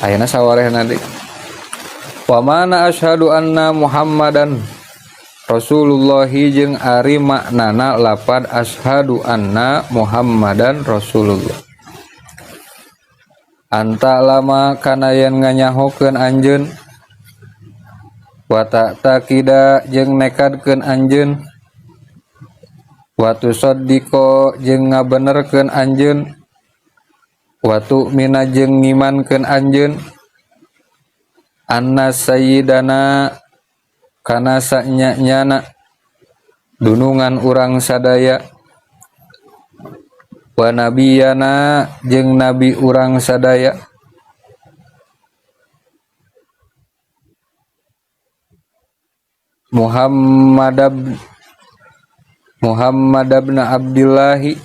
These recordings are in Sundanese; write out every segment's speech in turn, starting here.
Ayeuna sawarehna deui. Wa mana asyhadu anna Muhammadan Rasulullahi jeung ari maknana lapad asyhadu anna Muhammadan Rasulullah. Anta lama kana yen nganyahokeun anjeun wa ta'taqida jeung nekadkeun anjeun wa tusaddiqo jeung ngabenerkeun anjeun wa tu'mina jeung ngimankeun anjeun anna sayyidana kana sanya-nyana dunungan urang sadaya wa nabiyana jeung nabi urang sadaya Muhammad ibn Abdillahi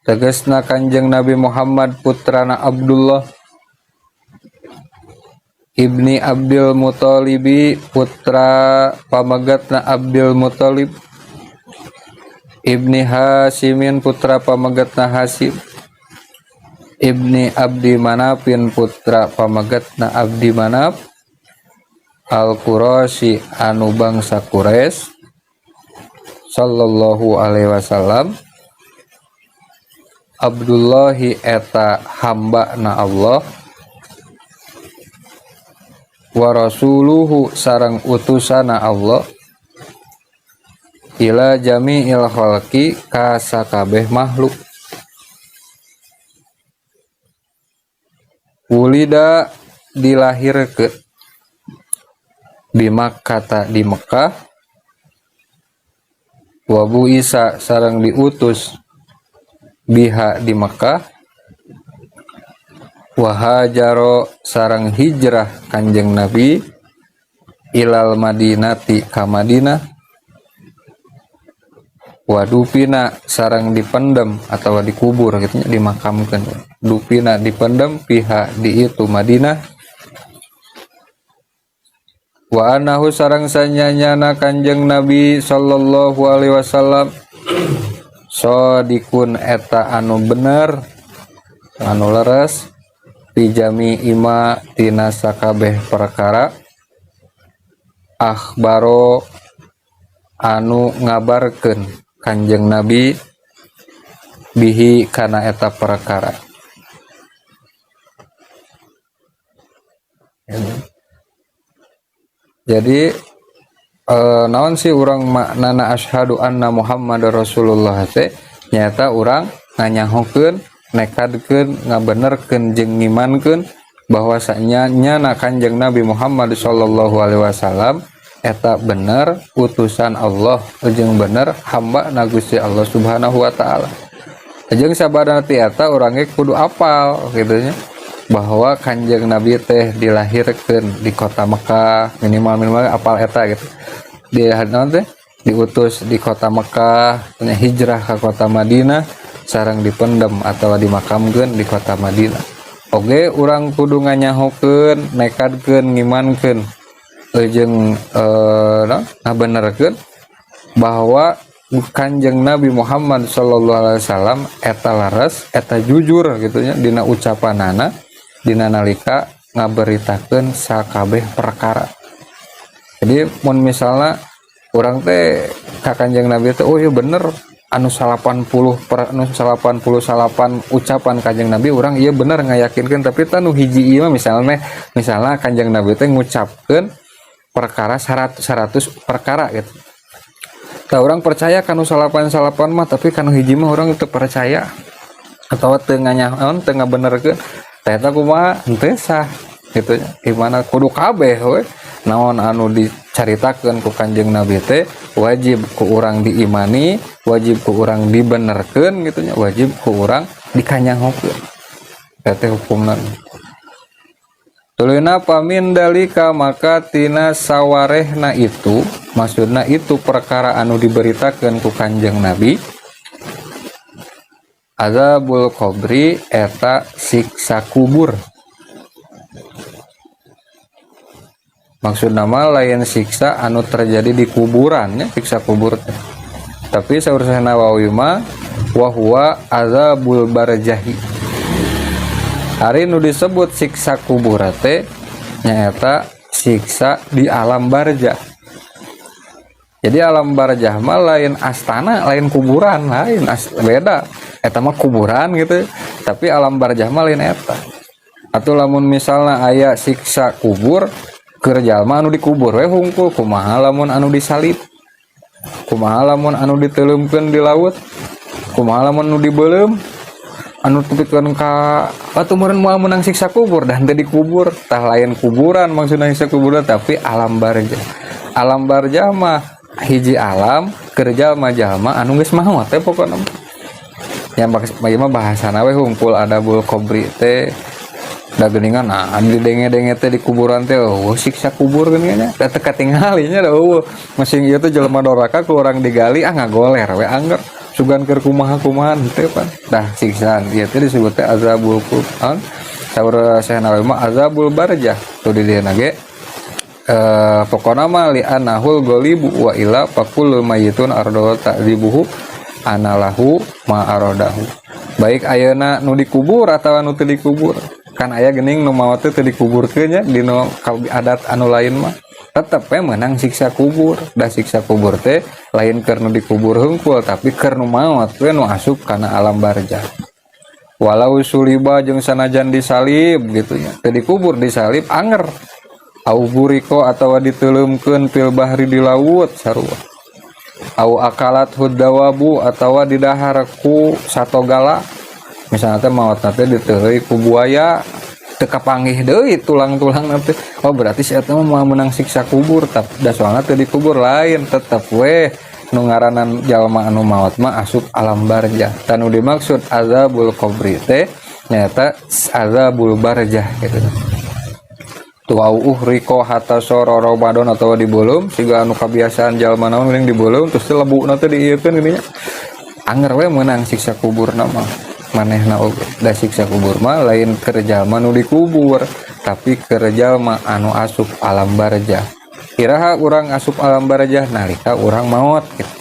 tegasna Kanjeng Nabi Muhammad putrana Abdullah Ibni Abdul Muttalibi putra pamegatna Abdul Muttalib Ibni Hasimin putra pamegatna Hasim Ibni Abdi Manapin putra pamegatna Abdi Manap Al-Quraisy anu bangsa Quraisy sallallahu alaihi wasallam Abdullahi eta hamba na Allah wa rasuluhu sareng utusana Allah ila jami'il khalqi ka sakabeh makhluk wulida dilahirkeun di Makkah di Mekah wa buisa sareng diutus biha di Mekah wa hajaro sareng hijrah Kanjeng Nabi ilal Madinati ka Madinah wa dupina sareng dipendem atau dikubur gitu dimakamkeun dupina dipendem piha di itu Madinah wa anahu sareng sanyanyana Kanjeng Nabi sallallahu alaihi wasallam sodikun eta anu bener anu leres pijami ima tina sakabeh perkara akhbaro anu ngabarkeun Kanjeng Nabi bihi kana eta perkara. Jadi naon sih urang maknana asyhadu anna Muhammadar Rasulullah teh nyata urang nganyahokeun nekadkeun ngabenerkeun jeung ngimankeun bahwasanya nyana Kanjeng Nabi Muhammad sallallahu alaihi wasallam eta bener utusan Allah jeung bener hamba na Gusti Allah Subhanahu wa taala. Jeung sabada ti eta urang ge kudu apal kitu nya bahwa Kanjeng Nabi teh dilahirkeun di kota Mekah minimal apal eta gitu. Dia naon teh diutus di kota Mekah, hijrah ke kota Madinah sareng dipendem atau dimakamkeun di kota Madinah. Oge urang kudu nganyahokeun, nekadkeun, ngimankeun jeung ngabenerkeun bahwa Kanjeng Nabi Muhammad sallallahu alaihi wasallam eta laras, eta jujur gitu nya dina ucapanana dina nalika ngaberitakeun sakabeh perkara. Jadi mun misalna urang teh ka Kanjeng Nabi teh oh iya bener anu 89 ucapan Kanjeng Nabi urang iya bener ngayakinkeun tapi tah nu hiji ieu mah misalnya Kanjeng Nabi teh ngucapkeun perkara 100 perkara gitu. Tah urang percaya kanu 88 mah tapi kanu hiji mah urang teu percaya atau teu nganyaon teu ngabenerkeun tah eta kumaha henteu sah gitu gimana kudu kabeh we naon anu dicaritakeun ku Kanjeng Nabi teh wajib ku urang diimani, wajib ku urang dibenerkeun gitu nya, wajib ku urang dikanyahokeun. Eta teh hukumna. Tuluyna pamin dalika maka tina sawarehna itu maksudna itu perkara anu diberitakeun ku Kanjeng Nabi azabul qabri eta siksa kubur. Maksud nama lain siksa anu terjadi di kuburan ya, siksa kubur teh. Tapi saur Syekh Nawawi mah wa huwa azabul barjahi. Ari nu disebut siksa kubur teh nyaeta siksa di alam barzah. Jadi alam barzah mah lain astana, lain kuburan, lain beda. Eta mah kuburan gitu, tapi alam barzah mah lain eta. Atau lamun misalnya aya siksa kubur keur jalma anu dikubur we hungkul, kumaha lamun anu disalib, kumaha lamun anu diteleumkeun di laut, kumaha lamun anu dibeuleum, anu tepikeun ka atuh meureun moal meunang siksa kubur dan teu dikubur. Tah lain kuburan maksudna siksa kubur, tapi alam barzah. Alam barzah mah hiji alam keur jalma-jalma anu geus maot teh pokona mah. Ya ieu mah bahasana we hungkul adabul qabri teh. Da geuningan, nah, anu didenge-denge teh di kuburan teh, oh, siksa kubur geuningan nya. Da teu katingali nya da eueuh. Masing ieu teh jelema doraka ku urang digali, ah ngagoler we angger. Sugan keur kumaha-kumaha teh pan. Dah siksaan ieu teh disebut teh azabul kubur. Saur Syekh Nawawi mah azabul barzah. Tuh di dieu ge pokona mah li anahul ghalibu wa ila faqul mayyitun ardo ta'dzibuhu anallahu ma aradahu. Baik ayeuna nu dikubur atawa nu teu dikubur. Kan aya geuning nu maot teh teu dikuburkeun nya dina adat anu lain mah tetep we meunang siksa kubur. Da siksa kubur teh lain keur nu dikubur hungkul, tapi keur nu maot we nu asup kana alam barzah. Walau suliba jeung sanajan disalib gitu nya, teu dikubur disalib anger. Au buriko atawa diteuleumkeun fil bahri di laut sarua. Au akalat hudawabu atawa didahar ku satogala. Misalnya teh maot teh diteuleuy ku buaya, teu kapanggih deui tulang-tulang teh. Oh berarti si eta mah meunang siksa kubur, tapi da soalna teu dikubur lain, tetep we nu ngaranan jalma anu maot mah asup alam barzah. Tah nu dimaksud azabul qabri teh nyaeta azabul barzah gitu. Tuh au uhriko hatta soro Ramadan atawa dibeuleum siga anu kabiasaan jalma naon geuning dibeuleum terus teh lebuna teh diieukeun geuning nya. Anger we meunang siksa kuburna mah manehna oge. Da siksa kubur mah lain keur jalma nu dikubur, tapi keur jalma anu asup alam barzah. Iraha urang asup alam barzah nalika urang maot gitu.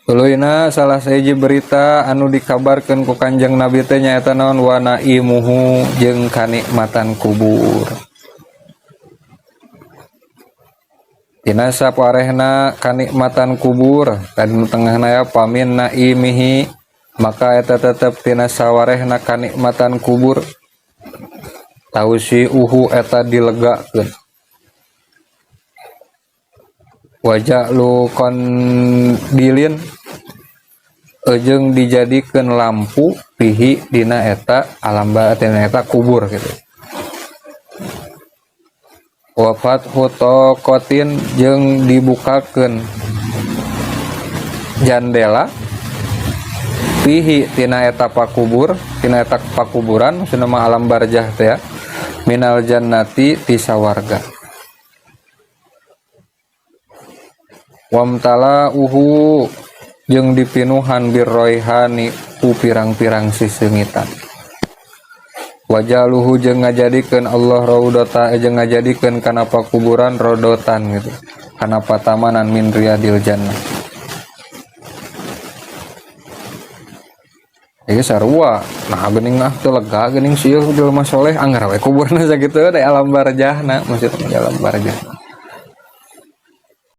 Tuluyna salah sahiji berita anu dikabarkeun ku Kanjeng Nabi teh nyaeta naon wa naimuhu jeung kanikmatan kubur. Tina saparehna kanikmatan kubur tadi nu tengahna ya pamin naimihi maka eta tetep tina sawarehna kanikmatan kubur tausi uhu eta dilegakeun. Wajah lu kondilin jeung dijadikeun lampu pihi dina eta alam dina eta kubur gitu. Wafat hutokotin jeung dibukakeun jandela pihi tina eta pakubur, tina eta pakuburan maksudna mah alam barzah teh ya, minal jannati ti sawarga. Wamtala uhu jeung dipinuhan birroihani ku pirang-pirang siseungitan. Wajaluhu jeung ngajadikeun Allah raudata jeung ngajadikeun kana pakuburan rodotan gitu, kana patamanan min riyadil jannah. Ieu sarua, nah geuning ah teu lega geuning sieun jelema soleh anggar we kuburna sakitu da alam barzahna, maksudna alam barzah.